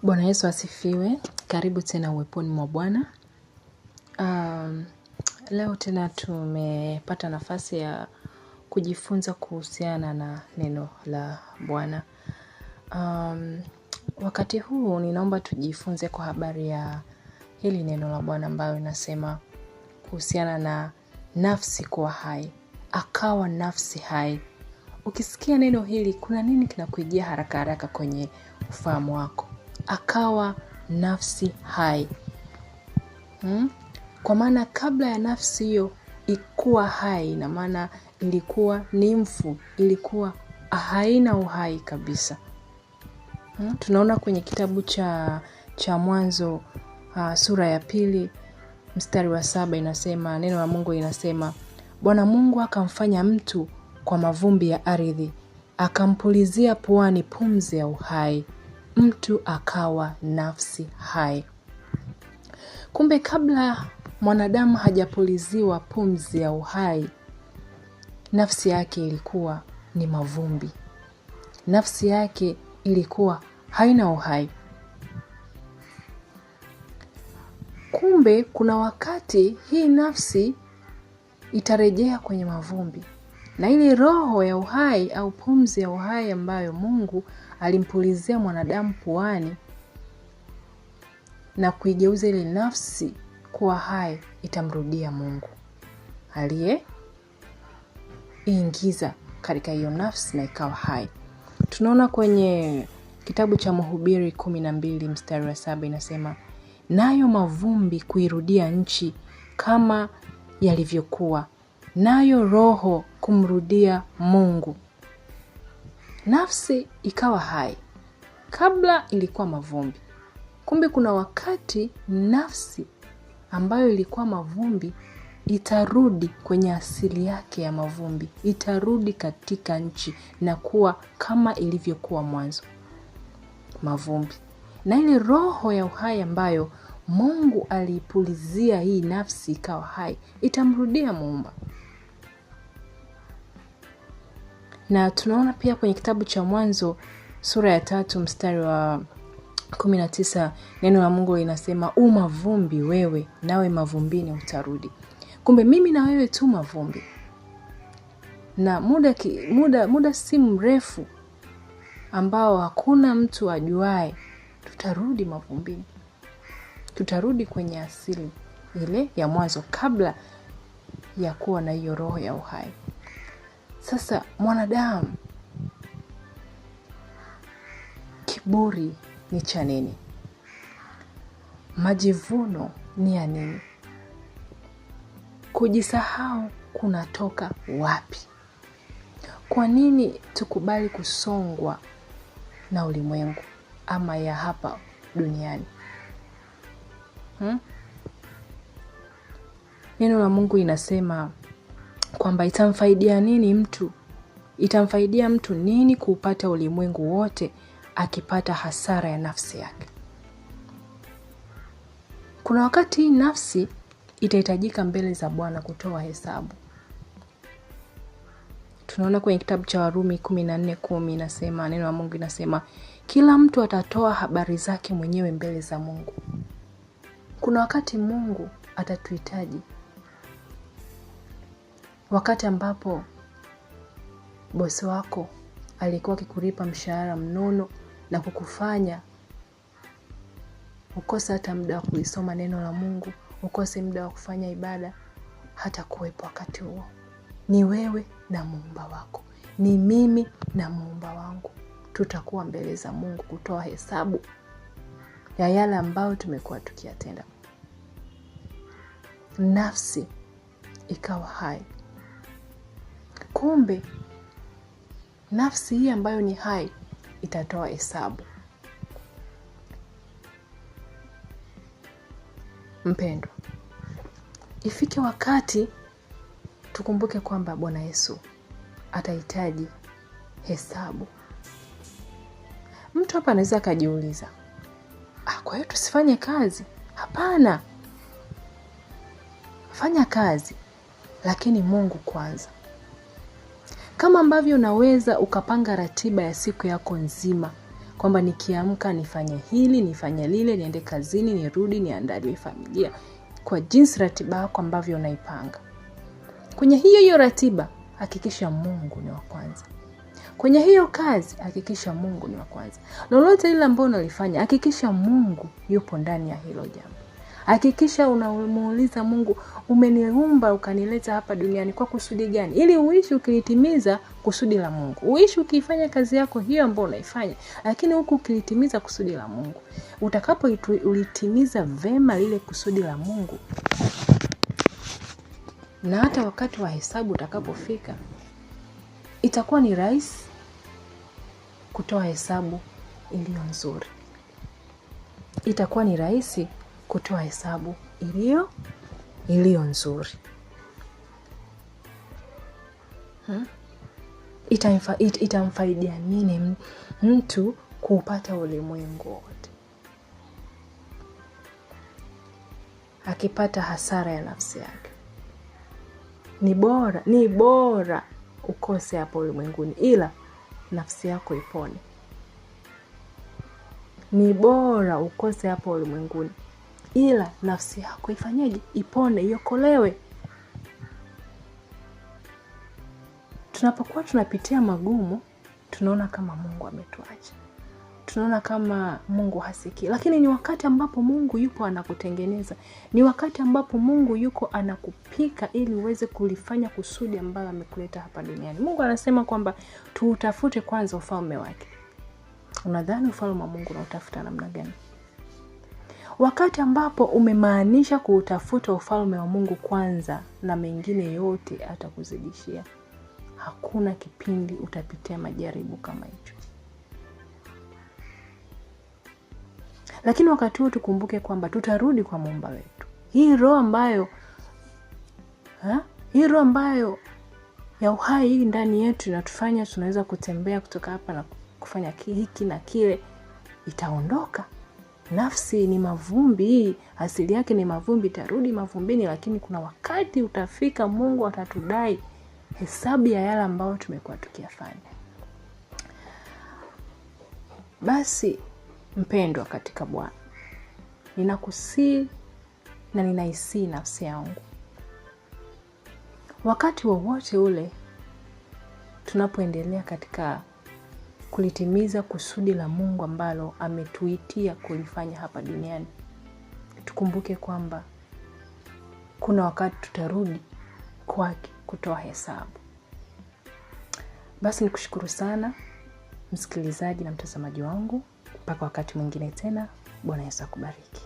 Bwana Yesu asifiwe. Karibu tena uweponi mwa Bwana. Leo tena tumepata nafasi ya kujifunza kuhusiana na neno la Bwana. Wakati huu ninaomba tujifunze kwa habari ya hili neno la Bwana ambayo inasema kuhusiana na nafsi kuwa hai. Akawa nafsi hai. Ukisikia neno hili, kuna nini kinakujia haraka haraka kwenye ufahamu wako? Akawa nafsi hai. Kwa maana kabla ya nafsi hiyo ikuwa hai, na maana ilikuwa ni mfu, ilikuwa haina uhai kabisa. Tunaona kwenye kitabu cha Mwanzo sura ya 2 mstari wa 7 inasema, neno la Mungu inasema, Bwana Mungu akamfanya mtu kwa mavumbi ya ardhi, akampulizia puani pumzi ya uhai, mtu akawa nafsi hai. Kumbe kabla mwanadamu hajapuliziwa pumzi ya uhai, nafsi yake ilikuwa ni mavumbi. Nafsi yake ilikuwa haina uhai. Kumbe kuna wakati hii nafsi itarejea kwenye mavumbi, na ile roho ya uhai au pumzi ya uhai ambayo Mungu alimpulizia mwanadamu puani na kuigeuza ile nafsi kuwa hai, itamrudia Mungu aliye ingiza katika hiyo nafsi na ikawa hai. Tunaona kwenye kitabu cha Mhubiri 12 mstari wa 7 inasema, nayo mavumbi kuirudia nchi kama yalivyokuwa, nayo roho kumrudia Mungu. Nafsi ikawa hai, kabla ilikuwa mavumbi. Kumbe kuna wakati nafsi ambayo ilikuwa mavumbi itarudi kwenye asili yake ya mavumbi, itarudi katika nchi na kuwa kama ilivyokuwa mwanzo, mavumbi. Na ile roho ya uhai ambayo Mungu aliipulizia hii nafsi ikawa hai, itamrudia Muumba. Na tunaona pia kwenye kitabu cha Mwanzo sura ya 3 mstari wa 19, neno la Mungu linasema, u mavumbi wewe, nawe mavumbini utarudi. Kumbe mimi na wewe tu mavumbi. Na muda si mrefu ambao hakuna mtu ajuae, tutarudi mavumbini. Tutarudi kwenye asili ile ya mwanzo kabla ya kuwa na hiyo roho ya uhai. Sasa mwanadamu, kiburi ni cha nini? Majivuno ni ya nini? Kujisahau kunatoka wapi? Kwa nini tukubali kusongwa na ulimwengu ama ya hapa duniani? Neno la Mungu inasema kwamba itamfaidia nini mtu? Itamfaidia mtu nini kuupata ulimwengu wote akipata hasara ya nafsi yake? Kuna wakati nafsi itahitajika mbele za Bwana kutoa hesabu. Tunaona kwenye kitabu cha Warumi 14:10 inasema, neno la Mungu inasema, kila mtu atatoa habari zake mwenyewe mbele za Mungu. Kuna wakati Mungu atatuhitaji. Wakati ambapo bosi wako alikuwa akikulipa mshahara mnono na kukufanya ukose hata muda wa kulisoma neno la Mungu, ukose muda wa kufanya ibada, hata kuwepo wakati huo. Ni wewe na Muumba wako, ni mimi na Muumba wangu. Tutakuwa mbele za Mungu kutoa hesabu ya yale ambayo tumekuwa tukiyatenda. Nafsi ikawa hai. Kumbe nafsi hii ambayo ni hai itatoa hesabu. Mpendwa, ifike wakati tukumbuke kwamba Bwana Yesu atahitaji hesabu. Mtu hapa anaweza akajiuliza, kwa hiyo tusifanye kazi? Hapana. Fanya kazi, lakini Mungu kwanza. Kama ambavyo unaweza ukapanga ratiba ya siku yako nzima kwamba nikiamka nifanye hili, nifanye lile, niende kazini, nirudi, niandalie familia, kwa jinsi ratiba yako ambavyo unaipanga. Kwenye hiyo hiyo ratiba hakikisha Mungu ni wa kwanza. Kwenye hiyo kazi hakikisha Mungu ni wa kwanza. Lolote ile ambalo unalifanya hakikisha Mungu yupo ndani ya hilo jambo. Hakikisha unamuuliza Mungu, umeniumba ukanileta hapa duniani kwa kusudi gani? Ili uishi ukilitimiza kusudi la Mungu. Uishi ukifanya kazi yako hiyo ambayo unaifanya, lakini huku ukilitimiza kusudi la Mungu. Utakapo ulitimiza vema lile kusudi la Mungu, na hata wakati wa hesabu utakapofika, itakuwa ni rahisi kutoa hesabu iliyo nzuri. Itakuwa ni rahisi kutoa hesabu iliyo nzuri. Itamfaidia nini mtu kupata ulimwengu wote akipata hasara ya nafsi yake? Ni bora ukose hapo ulimwenguni, ila nafsi yako ipone. Ni bora ukose hapo ulimwenguni, ila nafsi yako ifanyeje? Ipone, iokolewe. Tunapokuwa tunapitia magumu, tunaona kama Mungu ametuacha, tunaona kama Mungu hasikii. Lakini ni wakati ambapo Mungu yupo anakutengeneza. Ni wakati ambapo Mungu yuko anakupika ili uweze kulifanya kusudi ambalo amekuleta hapa duniani. Mungu anasema kwamba tuutafute kwanza ufalme wake. Unadhani ufalme wa Mungu unautafuta namna gani? Wakati ambapo umemaanisha kuutafuta ufalme wa Mungu kwanza, na mengine yote atakuzidishia. Hakuna kipindi utapitia majaribu kama hicho. Lakini wakati huo tukumbuke kwamba tutarudi kwa Muumba wetu. Hii roho ambayo ya uhai hii ndani yetu inatufanya tunaweza kutembea kutoka hapa na kufanya hiki na kile, itaondoka. Nafsi ni mavumbi, asili yake ni mavumbi, itarudi mavumbini. Lakini kuna wakati utafika Mungu atatudai hesabu ya yale ambayo tumekuwa tukiyafanya. Basi mpendwa katika Bwana, ninakusii na ninaisii nafsi yangu, wakati wowote ule tunapoendelea katika kulitimiza kusudi la Mungu ambalo ametuitia kulifanya hapa duniani, tukumbuke kwamba kuna wakati tutarudi kwake kutoa hesabu. Basi nikushukuru sana msikilizaji na mtazamaji wangu. Mpaka wakati mwingine tena, Bwana Yesu akubariki.